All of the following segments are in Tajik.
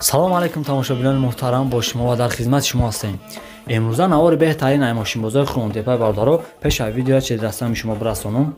Салом алейкум тамошобинони муҳтарам, бо шумо ва дар хизмати шумо ҳастем. Имрӯза навори беҳтарин ай мошинбозори Хурумтепаи бародаро пеш аз видеоя че дастами шумо бирасонам.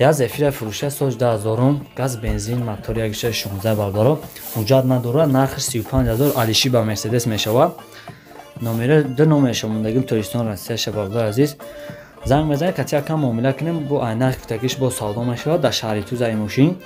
Я Зефира фурӯша соли 2000, газ бензин, мотор 1.16 бародаро. Ҳуҷҷат надорад, нархаш 35000 алиши ба Мерседес мешавад. Номера ду номерша мондагим Тоҷикистон Россияша бародари азиз. Занг мезанед, кати якам муомила кунем, бо ай нархи кутакиш бо савдо мешавад дар шаҳри Туза ин мошин.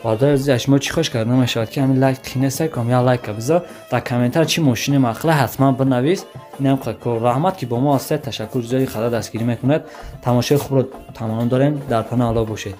Бародари азиз, аз шумо чӣ хош карда мешавад ки ҳамин лайк қинеса кам я лайка бизор, дар комментар чӣ мошине мақла ҳатман бинавис. Инам кор раҳмат ки бо мо ҳастед, ташаккур зиёди хада дастгирӣ мекунед. Тамошои хубро таманно дорем, дар паноҳ Аллоҳ бошед.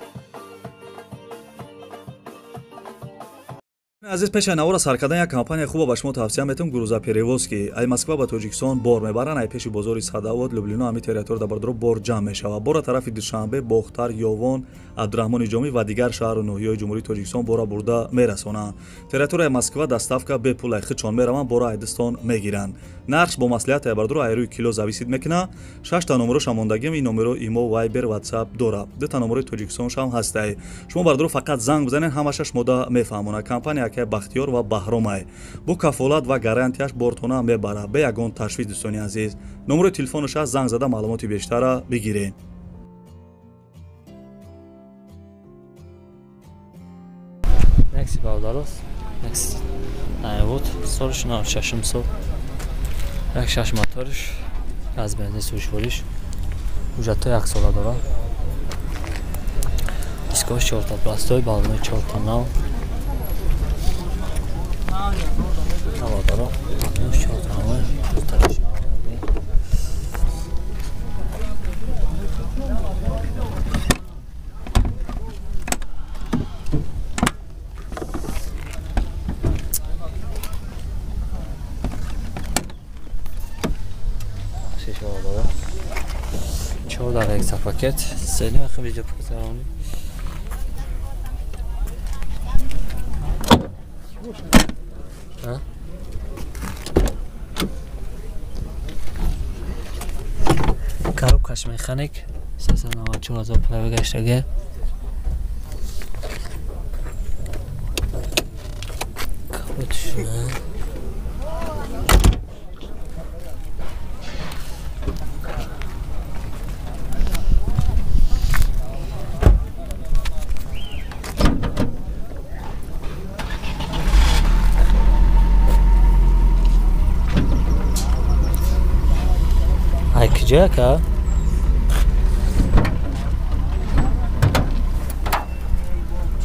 Азиз, пеш аз навора сар кардан як компания хуба ба шумо тавсия метавам, Грузоперевозки. Ай Москва ба Тоҷикистон бор мебаранд, ай пеши бозори Садовод, Люблино, ҳами территория дар бародаро бор ҷамъ мешавад. Бора тарафи Душанбе, Бохтар, Ёвон, Абдураҳмони Ҷомӣ ва дигар шаҳру ноҳияҳои Ҷумҳурии Тоҷикистон бора бурда мерасонанд. Территорияи Москва доставка бепул, ай худшон мераванд, бора айдистон мегиранд. Нархш бо маслиҳат ай бародаро ай рӯи кило зависит мекунад. Шашта номероша мондагим, ин номеро имо, Вайбер, Ватсап дорад. Дута номерои Тоҷикистоншам ҳастай. Шумо бародаро фақат занг бизанед, ҳамаша шумода мефаҳмонад. Компания акай Бахтиёр ва Баҳромай бо кафолат ва гарантияш бортона мебарад, бе ягон ташвиш. Дӯстони азиз, номерои телефонаш аст, занг зада маълумоти бештара бигиред. Некси бародарос, некси вот солш 96 сол, 1.6 моториш, газ бензин сӯшвориш, ҳуҷҷатҳо як сола дорад. Дискош чорта пластой, балонои чорта нав. Бародаро, чорта нав, чортараш. Чор дар як пакет, сели ахи видео пакетарони. Коробкаш механик, 394 000 пробег гаштаге. Капотш. Киҷояка?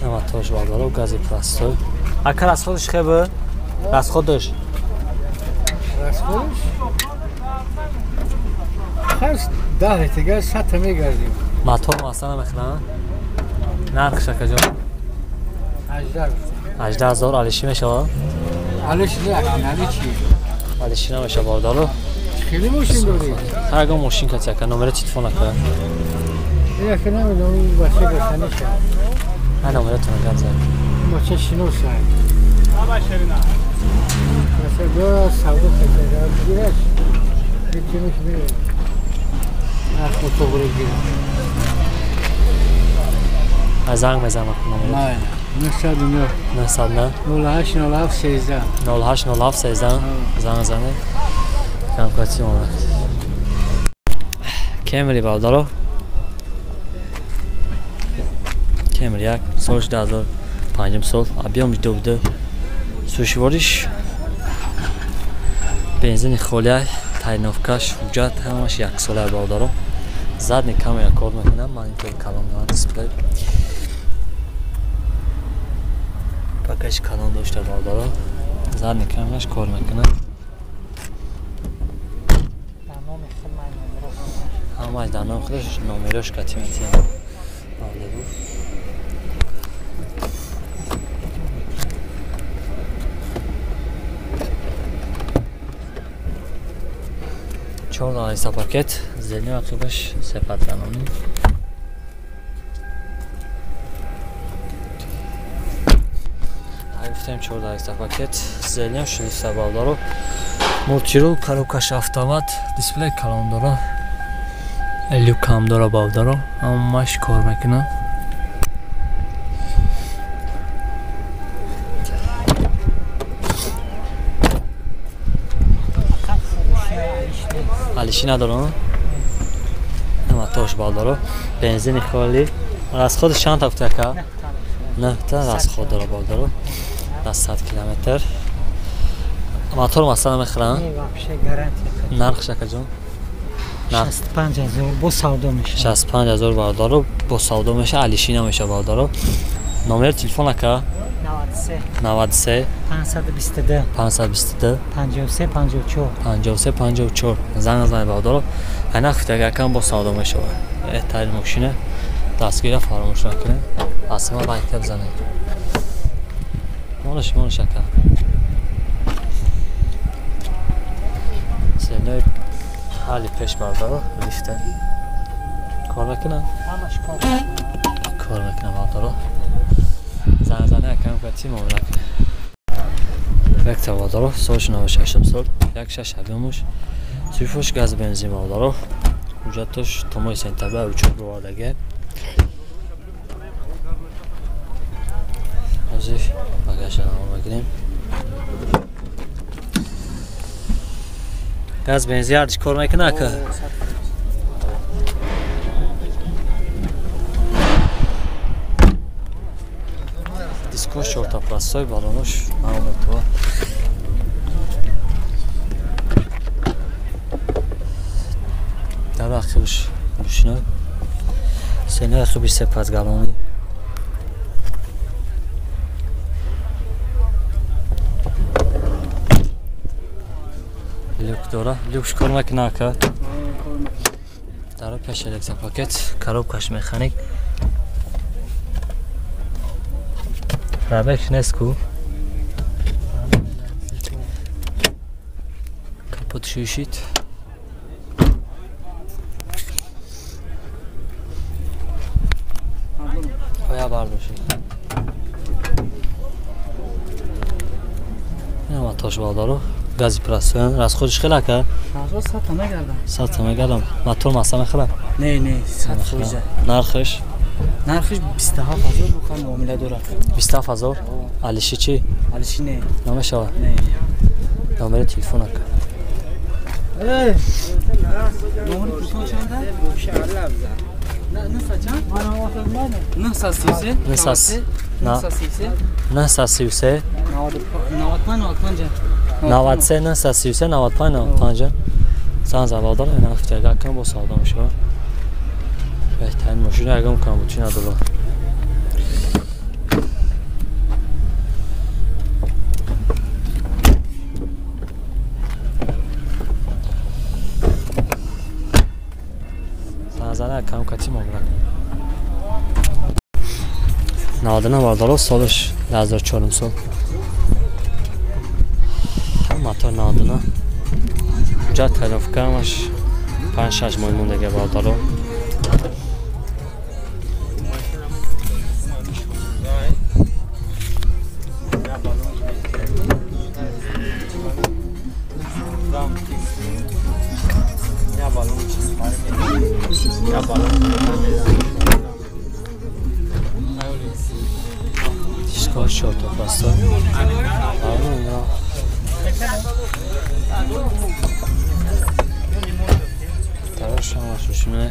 Моторш бародаро гази простой. Ака расходш хебе? Расходш? Расходш? Хаст 10 дигар 100 мегардим. Мотор масала мехӯранд? Нархш акаҷон? 18. 18 000 алиши мешавад? Алиши не, алиши. Алиши намешавад бародаро. Хеле мошин дорӣ? Ҳаргоҳ мошин кати ака, номери телефон ака. Ака намедонам, бача гашаниша. Ҳа, номератон гап зад. Бача шиноса. Бача бо савдо ката, гираш. Битимиш меояд. Нарх тоғри гир. А занг мезанам ака номерат. Не, 909. 909. 08 07 13. 08 07 13. Занг занед. Камкати омад. Кемри бародаро. Кемри як соли 2005 сол, объем 2.2. Сӯшвориш бензини холия, тайновкаш, ҳуҷҷат ҳамаш як сола бародаро. Задний камера кор мекунад, монитор калон дорад, дисплей. Пакаш калон дошта бародаро. Задний камераш кор мекунад. Ҳамаш дар номи худаш номерош кати метиҳам. Чор дона пакет, зелни ақибаш сепатранони. Гуфтем чор дона пакет, зелни шилиста бародаро. Мултирул, коробкаш автомат, дисплей калон дора. Люк ҳам дора бародаро, ҳамаш кор мекунад. Алиши надорам. Моторш балдаро. Бензини холи. Расходи чанд та гуфта ака? 9 та расход дора балдаро. 100 километр. Мотор масала мехӯрам? Не, вообще гарантия. Нархш акаҷон? 65 000 бо савдо мешавад. 65 000 бародаро бо савдо мешавад, алиши намешавад бародаро. Номери телефон ака? 93 93 522 522 53 54 53 54. Занг занед бародаро. Айна гуфтага акам бо савдо мешавад. Беҳтарин мошина. Дастгирия фаромӯш накунед. Асма лайка бизанед. Монаш монаш ака. Сеной ҳали пеш бародаро лифта. Кор мекунад? Ҳамаш кор. Кор мекунад бародаро. Занг зане акам кати муомила кунед. Вектор бародаро соли 96 сол 16 объёмуш суфош газ бензин бародаро. Ҳуҷҷаташ то моҳи сентябр учёт бировардаге. Ҳозир багажа навор мегирем. Газ бензин ҳардиш кор мекунад ака? Дискош чорта простой, балонош наомадтова. Дар ақибш мошина. Сенаи ақиби сепазгалонӣ. Люк дора. Люкш кор мекунад ака? Дар пеш электропакет, коробкаш механик. Пробег нест ку? Капот шӯшид. Оя бардошид. Ина мотош бародаро. Гази простой. Расходиш хеле ака? Расход 100 та мегардам. 100 та мегардам. Мотор маса мехӯрад? Не, не, 100 фоиза. Нархиш? Нархиш 27 000 бука муомила дорад. 27 000? Алиши чӣ? Алиши не. Намешавад? Не. Номери телефон ака. Номери телефон чанда? 933 933 933 95 95 93 933 95 95. Занг зад бародаро, ина гуфтага акам бо савдо мешавад. Беҳтарин мошина ягон камбудӣ надорад. Занг зада акам кати муомила кунед. 99 бародаро, солаш 2004 сол. Мотор 99. Ҳуҷҷат тайлофкамаш 5-6 моҳ мондага бародаро. Дискош чорта просто. Тарош ҳамаш рӯшинаи.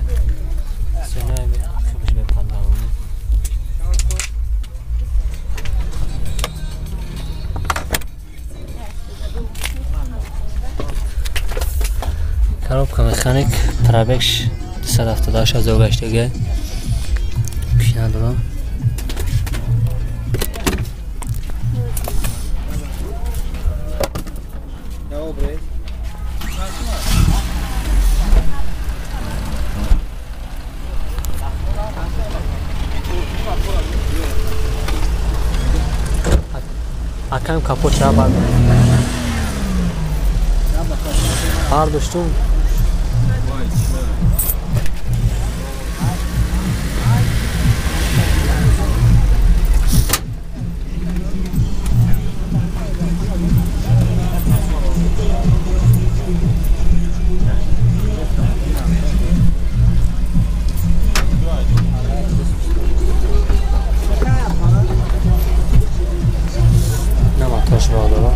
Сенаи ақибаш мепандалонӣ. Коробка механик, пробегш 278 000 гаштага. Куши надорам. Акам капот чара бардоштум. Наматош бародаро.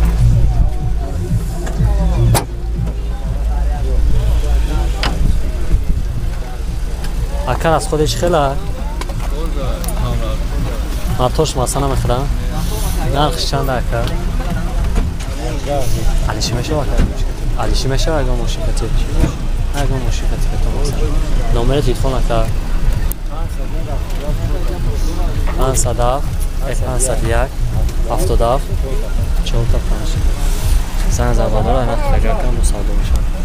Ака расходи чӣ хела? Мотош масала мехӯрам? Нархш чанд ака? Алиши мешава ака? Алиши мешава ягон мошин кати? Ягон мошин кати като масала. Номери телефон ака? 507 501 77 45. Зан зарбадора нарх агар кам бо савдо мешавад.